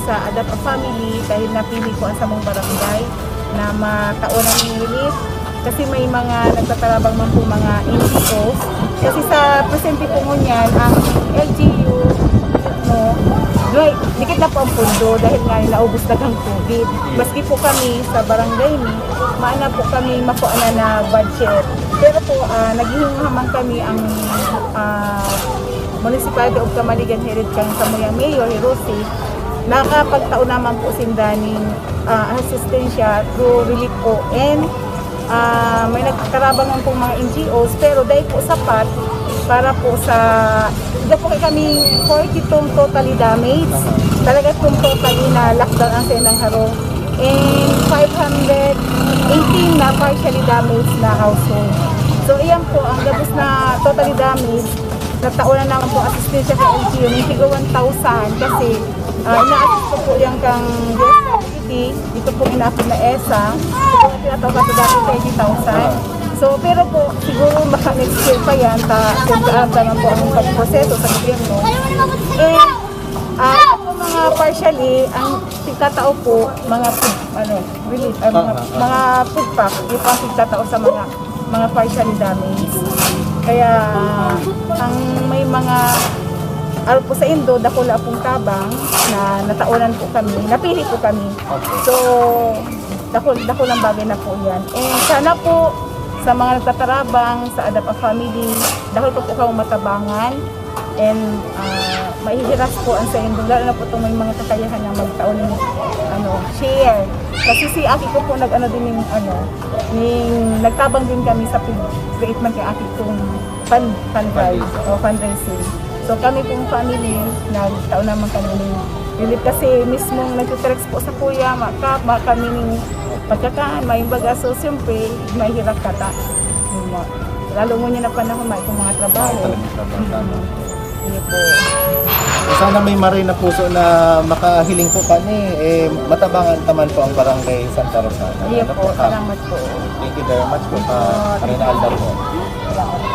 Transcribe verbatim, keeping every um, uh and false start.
sa Adapt a Family dahil napili ko ang samong barangay na mataon ang relief. Kasi may mga nagtatarabang man po mga N G Os. Kasi sa presente po ngunyan, ang L G U, no, duhay, dikit na po ang pondo dahil nga naubos na ang COVID. Maski po kami sa barangay ni, maana po kami makuha na na budget. Pero po, ah, naghihingaman kami ang, ah, Municipality of Camaligan, headed kan samuyang mayor, hi Rosie, nakapagtao naman po sinda ning, ah, asistensya through relief po. And, ah, may nagkakarabangan pong mga N G Os, pero dahil po sapat para po sa, ida po kay kami forty-two totally damaged. Talaga pong totally na lockdown ang Senang Harong. And five hundred eighteen na partially damaged na household. So, iyan po, ang gabos na totally damaged, nagtao na naman po asistensya sa L G U, yung tigwa one thousand kasi, ah, ina-assist ko po yung kang D S W D, ito po inaapod na ESA, ito po tinatawag ko dati thirty thousand. So, pero po, siguro baka next year pa yan, ta, since alam naman po ang pagproseso sa gobyerno. Eh, ah, ito po mga partially, ang pigtatao po, mga food, ano, relief, ah, mga, Ah, ah, ah. mga food pack, ito ang pigtatao sa mga, mga partially damaged. Kaya, ang may mga, araw po sa indo, dakula pong tabang na nataonan po kami, napili po kami. Okay. So, dakul-, dakulang bagay na po yan. And sana po, sa mga nagtatarabang, sa Adapt a Family, dakul pa po kamo matabangan. And, ah, mahihiras po ang saindong, lalo na po itong may mga kakayahan na magtao ng, ano, share. Kasi si aki ko po nag-ano din yung, ano, ning, nagtabang din kami sa pag-create man kay aki kong fund, fund drive Fundraising. o fundraising. So kami pong family, nagtao naman kami ng relief kasi mismong nagtitext po sa kuya, maka, ma kami ning pagkakaan, may baga. So siyempre, mahirap kata. Yun nga. Lalo mo niya na panahon, may kung mga trabaho. Ay, talagang trabaho, tama. Mm. Yun po. So, sana may maray na puso na makahiling po kani, eh, matabangan ta man po ang Barangay Santa Rosa. Yun Ano po, po, ah, salamat po. Thank you very much po, ah, Maray na Aldaw po. Salamat.